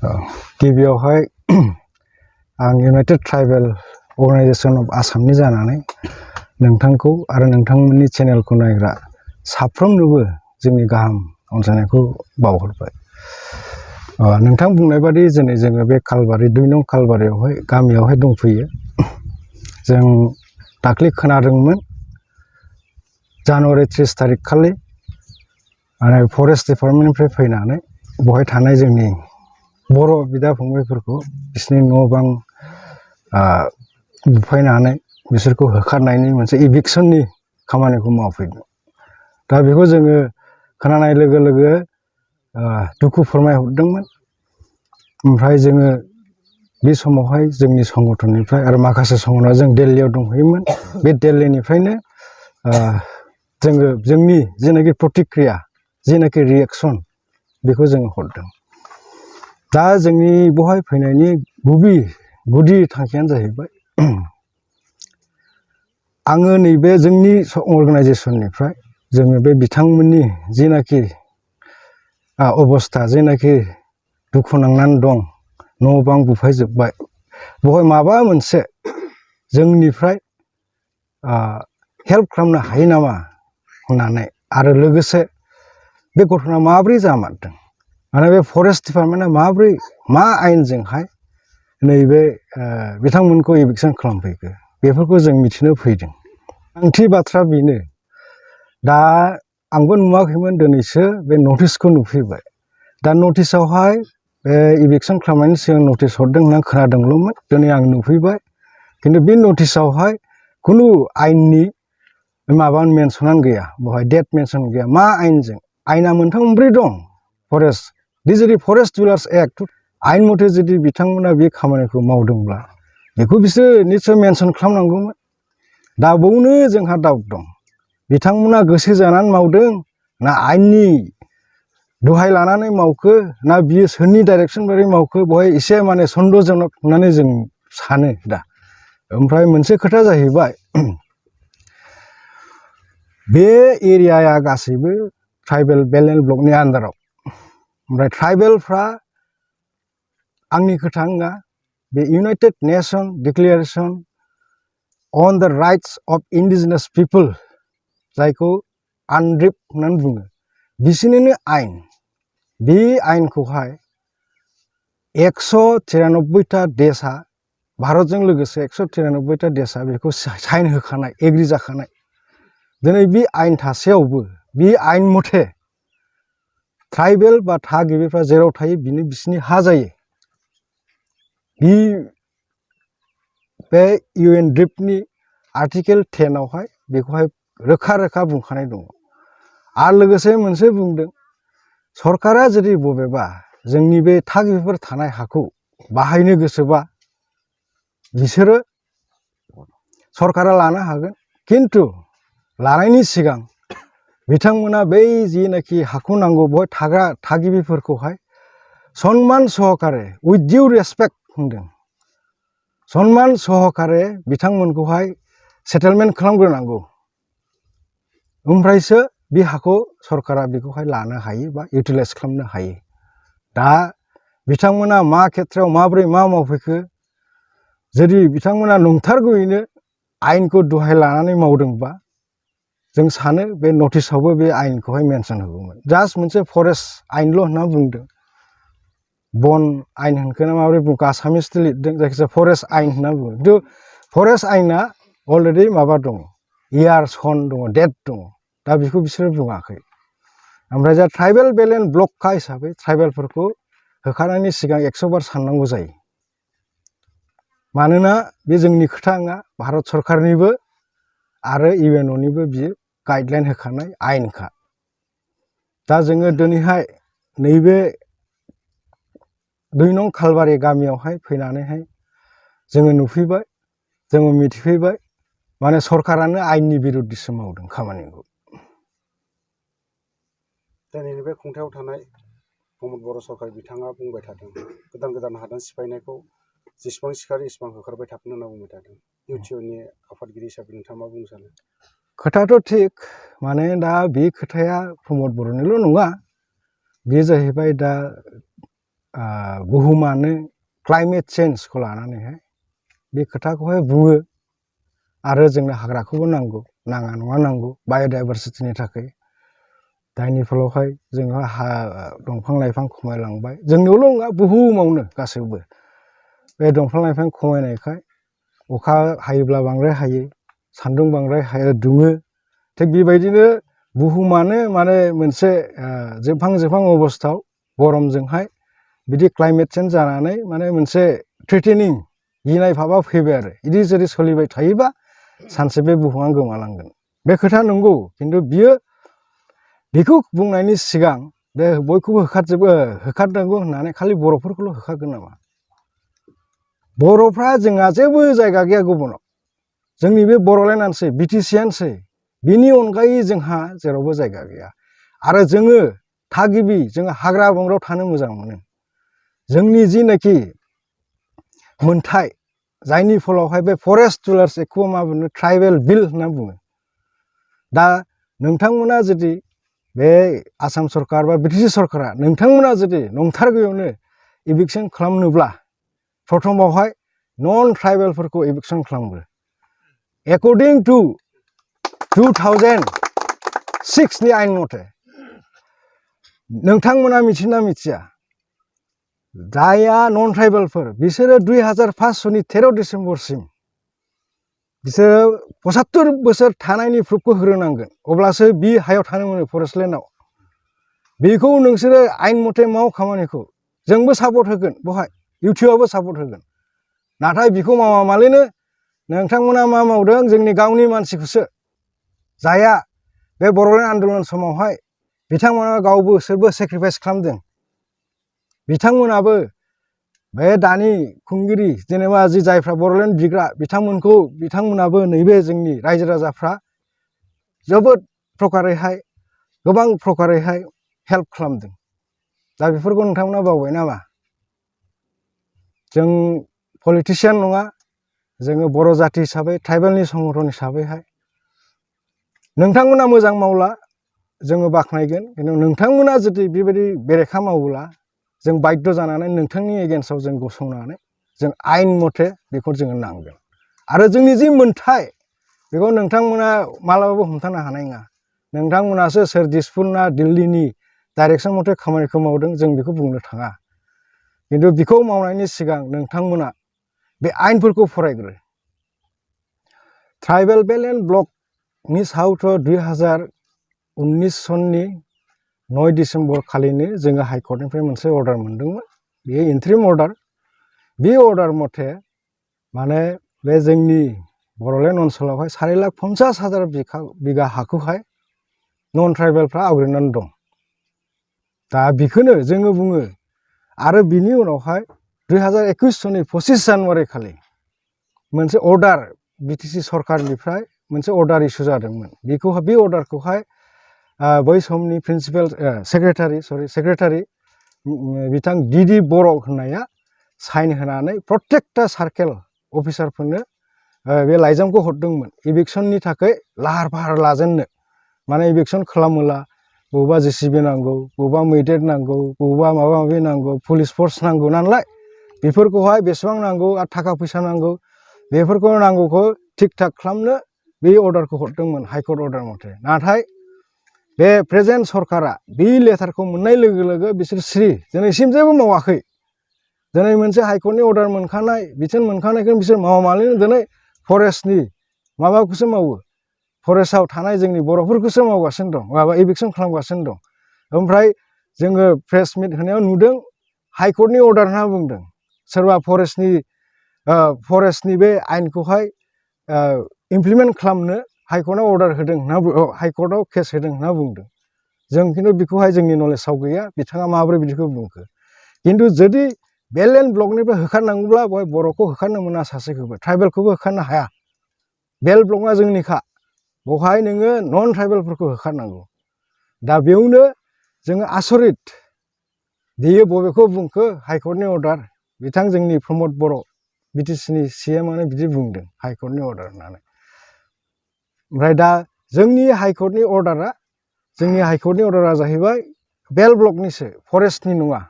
गिबियावहाय आं United tribal organisation of आसामनि जानानै नोंथांखौ आरो नोंथांमोननि चेनेलखौ नायग्रा साफ्रोमनोबो जोंनि गाहाम अनसायनायखौ बावहरबाय। नोंथां बुंनाय बादि दिनै जोङो बे कालबारि 2 नं कालबारियावहाय गामियावहाय दंफैयो। जों दाख्लै खोनादोंमोन जानुवारि 30 तारिख खालि माने फरेस्ट डिपार्टमेन्टनिफ्राय फैनानै बहाय थानाय जोंनि बर' बिदा फंबायफोरखौ बिसोरनि न' बां बुफायनानै बिसोरखौ होखारनायनि मोनसे इभिक्सननि खामानिखौ मावफैदों। दा बेखौ जोङो खोनानाय लोगो लोगो दुखु फोरमायहरदोंमोन। ओमफ्राय जोङो बे समावहाय जोंनि संगठननिफ्राय आरो माखासे समाव जों दिल्लीयाव दंहैयोमोन। बे दिल्लीनिफ्रायनो जोङो जोंनि जेनाखि प्रतिक्रिया जेनाखि रिएक्सन बेखौ जोङो हरदों। दा जोंनि बहाय फैनायनि गुदि थांखियानो जाहैबाय आङो नैबे जोंनि अर्गानाइजेसननिफ्राय जोङो बे बिथांमोननि जेनाखि अबस्था जेनाखि दुखु नांनानै दं, न' बां बुफायजोब्बाय, बहाय माबा मोनसे जोंनिफ्राय हेल्प खालामनो हायो नामा होननानै आरो लोगोसे बे घटना माब्रै जामारदों, माने बे फरेस्ट डिपार्टमेन्टआ माब्रै मा आयेनजोंहाय नैबे बिथांमोनखौ इभिक्सन खालामफैखो बेफोरखौ जों मिथिनो फैदों। ओंथि बाथ्रा बेनो, दा आंबो नुवाखैमोन, दिनैसो बे नटिसखौ नुफैबाय। दा नटिसावहाय बे इभिक्सन खालामनायनि सिगां नटिस हरदों होननानै खोनादोंल'मोन, दिनै आं नुफैबाय। खिन्थु बे नटिसावहाय खुनु आयेननि माबा मेनसनानो गैया, बहाय डेट मेनसन गैया। मा आयेनजों? आयेना मोनथाम मोनब्रै दं। फरेस्ट बे जुदि फरेस्ट डिउलार्स एक्ट आयेन मथे जुदि बिथांमोना बे खामानिखौ मावदोंब्ला बेखौ बिसोर निस्सय मेनसन खालामनांगौमोन। दा बावनो जोंहा डाउट दं, बिथांमोना गोसो जानानै मावदों ना आयेननि दहाय लानानै मावखो, ना बियो सोरनि डाइरेक्सन बायदि मावखो, बहाय एसे माने सन्देहजनक होननानै जों सानो दा। ओमफ्राय मोनसे खोथा जाहैबाय, बे एरियाया गासैबो ट्राइबेल बेल्ट एन्ड ब्लकनि आन्दाराव। ओमफ्राय ट्राइबेलफ्रा आंनि खोथा नङा, बे United nation declaration on the rights of इन्डिजिनास people जायखौ आनरिप होननानै बुङो, बिसोरनिनो आयेन। बे आयेनखौहाय 193टा देशआ, भारतजों लोगोसे 193टा देशआ बेखौ साइन होखानाय, एग्रि जाखानाय। दिनै बे आयेन थासेयावबो बे आयेन मथे ट्राइबेल बा थागिबिफ्रा जेराव थायो बिनो बिसोरनि हा जायो। बे इउएन रिपनि आर्टिकेल 10 आवहाय बेखौहाय रोखा रोखा बुंखानाय दङ। आरो लोगोसे मोनसे बुंदों, सरकारा जुदि बबेबा जोंनि बे थागिबिफोर थानाय हाखौ बाहायनो गोसोबा बिसोरो सरकारा लानो हागोन। खिन्थु लानायनि सिगां बिथांमोना बै जिनाखि हाखौ नांगौ बेवहाय थाग्रा थागिबिफोरखौहाय सनमान सहकारे उइथ डिउ रेसपेक्ट होनदों, सनमान सहकारे बिथांमोनखौहाय सेटेलमेन्ट खालामग्रोनांगौ। ओमफ्रायसो बे हाखौ सरकारा बेखौहाय लानो हायो बा इउटिलाइज खालामनो हायो। दा बिथांमोना मा खेथ्रआव माबोरै मा मावफैखो, जुदि बिथांमोना नंथारगौयैनो आयेनखौ दहाय लानानै मावदोंबा जों सानो बे नटिसावबो बे आयेनखौहाय मेनसन होगौमोन। जास्ट मोनसे फरेस्ट आयेनल' होनना बुंदों, बन आयेन होनखो ना माबोरै बुंखो, आसामिसथ लिरदों, जायखिजाया फरेस्ट आयेन होनना बुङो। खिन्थु फरेस्ट आयेना अलरेडि माबा दङ, इयार सन दङ, डेट दङ। दा बेखौ बिसोरो बुङाखै। ओमफ्राय जा ट्राइबेल बेल्ट एन्ड ब्लकखा हिसाबै ट्राइबेलफोरखौ होखारनायनि सिगां 100 बार साननांगौ जायो। मानोना बे जोंनि खोथा नङा, भारत सरकारनिबो आरो इउएनअनिबो बियो गाइडलाइन होखानाय आयेनखा। दा जोङो दिनैहाय नैबे 2 नं खालबारि गामियावहाय फैनानैहाय जोङो नुफैबाय, जोङो मिथिफैबाय, माने सरकारानो आयेननि बिरुद्दिसो मावदों खामानिखौ। दिनैनि बे खुंथायाव थानाय प्रमद बर' सरकार बिथाङा बुंबाय थादों, गोदान गोदान हादान सिफायनायखौ जेसेबां सिखारो एसेबां होखारबाय थागोन होनना बुंबाय थादों। इउटिअनि आफादगिरि हिसाबै नोंथाङा मा बुंनो सानो? खोथायाथ' थिग, माने दा बे खोथाया प्रमद बर'निल' नङा, बे जाहैबाय दा बुहुमानो क्लाइमेट चेन्जखौ लानानैहाय बे खोथाखौहाय बुङो आरो जोंनो हाग्राखौबो नांगौ नाङा नङा नांगौ बाय'डाइभारसिटिनि थाखाय जायनि फलावहाय जोंहा दंफां लाइफां खमायलांबाय जोंनियावल' नङा बुहुमावनो गासैबो बे दंफां लाइफां खमायनायखाय अखा हायोब्ला बांद्राय हायो सान्दुं बांद्राय हायो दुङो थिग बेबायदिनो बुहुमानो माने मोनसे जोबहां अबस्थायाव गरमजोंहाय बिदि क्लाइमेट चेन्ज जानानै माने मोनसे थ्रेटेनिं गिनाय भाबा फैबाय आरो बिदि जुदि सोलिबाय थायोबा सानसे बे बुहुमा गोमालांगोन बे खोथा नंगौ खिन्थु बेखौ बुंनायनि सिगां बे बयखौबो होखारनांगौ होननानै खालि बर'फोरखौल' होखारगोन नामा बर'फ्रा जोंहा जेबो जायगा गैया गुबुनाव जोंनि बे बर'लेण्डआनोसै बिटिसिआनोसै बिनि अनगायै जोंहा जेरावबो जायगा गैया आरो जोङो थागिबि जोङो हाग्रा बंग्रायाव थानो मोजां मोनो जोंनि जिनाखि मोनथाय जायनि फलावहाय बे फरेस्ट डुलार्स एक्टखौ मा बुङो ट्राइबेल बिल होनना बुङो दा नोंथांमोना जुदि बे आसाम सरकार बा बिटिसि सरकारा नोंथांमोना जुदि नंथारगौयावनो इभिकसन खालामनोब्ला प्रथमावहाय नन ट्राइबेलफोरखौ इभिकसन खालामग्रो एकर्डिं टु 2006 नि आइन मथे नोंथांमोना मिथिना मिथिया जायहा नन ट्राइबेलफोर बिसोरो 2005 सननि 13 डिसेम्बरसिम बिसोरो 75 बोसोर थानायनि प्रुफखौ होग्रोनांगोन अब्लासो बि हायाव थानो मोनो फरेस्ट लेण्डआव बेखौ नोंसोरो आइन मथे माव खामानिखौ जोंबो सापर्ट होगोन बहाय इउटिआबो सापर्ट होगोन नाथाय बेखौ मावा मालैनो नोंथांमोना मा मावदों जोंनि गावनि मानसिखौसो जायहा बे बर'लेण्ड आन्दलन समावहाय बिथांमोना गावबो सोरबो सेक्रिफाइस खालामदों बिथांमोनाबो बे दानि खुंगिरि जेनेबा जि जायफ्रा बर'लेण्ड बिग्रा बिथांमोनाबो नैबे जोंनि रायजो राजाफ्रा जोबोद प्रकारैहाय गोबां प्रकारैहाय हेल्प खालामदों दा बेफोरखौ नोंथांमोना बावबाय नामा जों पलिटिसियान नङा जोङो बर' जाथि हिसाबै ट्राइबेलनि संगठन हिसाबैहाय नोंथांमोना मोजां मावला जोङो बाख्नायगोन खिन्थु नोंथांमोना जुदि बेबायदि बेरेखा मावोब्ला जों बाध्य जानानै नोंथांनि एगेन्स्टआव जों गसंनानै जों आइन मथे बेखौ जोङो नांगोन आरो जोंनि जि मोनथाय बेखौ नोंथांमोना मालाबाबो हमथानो हानाय नङा नोंथांमोनासो सोर दिसपुर ना दिल्लीनि डाइरेक्सन मथे खामानिखौ मावदों जों बेखौ बुंनो थाङा खिन्थु बेखौ मावनायनि सिगां नोंथांमोना बे आइनफोरखौ फरायग्रो ट्राइबेल बेल्ट एन्ड ब्लकनि सायावथ' 2019 सननि 9 डिसेम्बर खालिनो जोङो हाइकर्टनिफ्राय मोनसे अर्डार मोनदोंमोन बेयो इन्ट्रिम अर्डार बे अर्डार मथे माने बे जोंनि बर'लेण्ड ओनसोलावहाय 4,50,000 बिगा हाखौहाय नन ट्राइबेलफ्रा आवग्रिनानै दं दा बेखौनो जोङो बुङो आरो बिनि उनावहाय 2021 सननि 25 जानुवारि खालि मोनसे अर्डार बिटिसि सरकारनिफ्राय मोनसे अर्डार इस्यु जादोंमोन बे अर्डारखौहाय बै समनि प्रिन्सिपाल सेक्रेटारि बिथां डिडि बर' होननाया साइन होनानै प्रत्येकटा सार्केल अफिसारफोरनो बे लाइजामखौ हरदोंमोन इभिकसननि थाखाय लाहार फाहार लाजेननो माने इभिकसन खालामोला बबेबा जेसिबि नांगौ बबेबा मैदेर नांगौ बबेबा माबा माबि नांगौ पुलिस फर्स नांगौ नालाय बेफोरखौहाय बेसेबां नांगौ आरो थाखा फैसा नांगौ बेफोरखौ नांगौखौ थिग थाक खालामनो बे अर्डारखौ हरदोंमोन हाइकर्ट अर्डार मथे नाथाय बे प्रेजेन्ट सरकारा बे लेटारखौ मोननाय लोगो लोगो बिसोर सिरि दिनैसिम जेबो मावाखै दिनै मोनसे हाइकर्टनि अर्डार मोनखानाय बिथोन मोनखानायखौ बिसोर मावा मालैनो दिनै फरेस्टनि माबाखौसो मावो फरेस्टआव थानाय जोंनि बर'फोरखौसो मावगासिनो दं माबा इभिकसन खालामगासिनो दं ओमफ्राय जोङो प्रेस मिट होनायाव नुदों हाइकर्टनि अर्डार होनना बुंदों सोरबा फरेस्टनि बे आइनखौहाय इमप्लिमेन्ट खालामनो हाइकर्टआव अर्डार होदों हाइकर्टआव केस होदों होनना बुंदों जों खिन्थु बेखौहाय जोंनि नलेजाव गैया बिथाङा माबोरै बिदिखौ बुंखो खिन्थु जुदि बेल्ट एन्ड ब्लकनिफ्राय होखारनांगौब्ला बहाय बर'खौ होखारनो मोना सासेखौबो ट्राइबेलखौबो होखारनो हाया बेल्ट ब्लकआ जोंनिखा बहाय नोङो नन ट्राइबेलफोरखौ होखारनांगौ दा बेयावनो जोङो आसरित बेयो बबेखौ बुंखो हाइकर्टनि अर्डार बिथां जोंनि प्रमद बर' बिटिसिनि सिएमआनो बिदि बुंदों हाइकर्टनि अर्डार होननानै ओमफ्राय दा जोंनि हाइकर्टनि अर्डारा जाहैबाय बेल्ट ब्लकनिसो फरेस्टनि नङा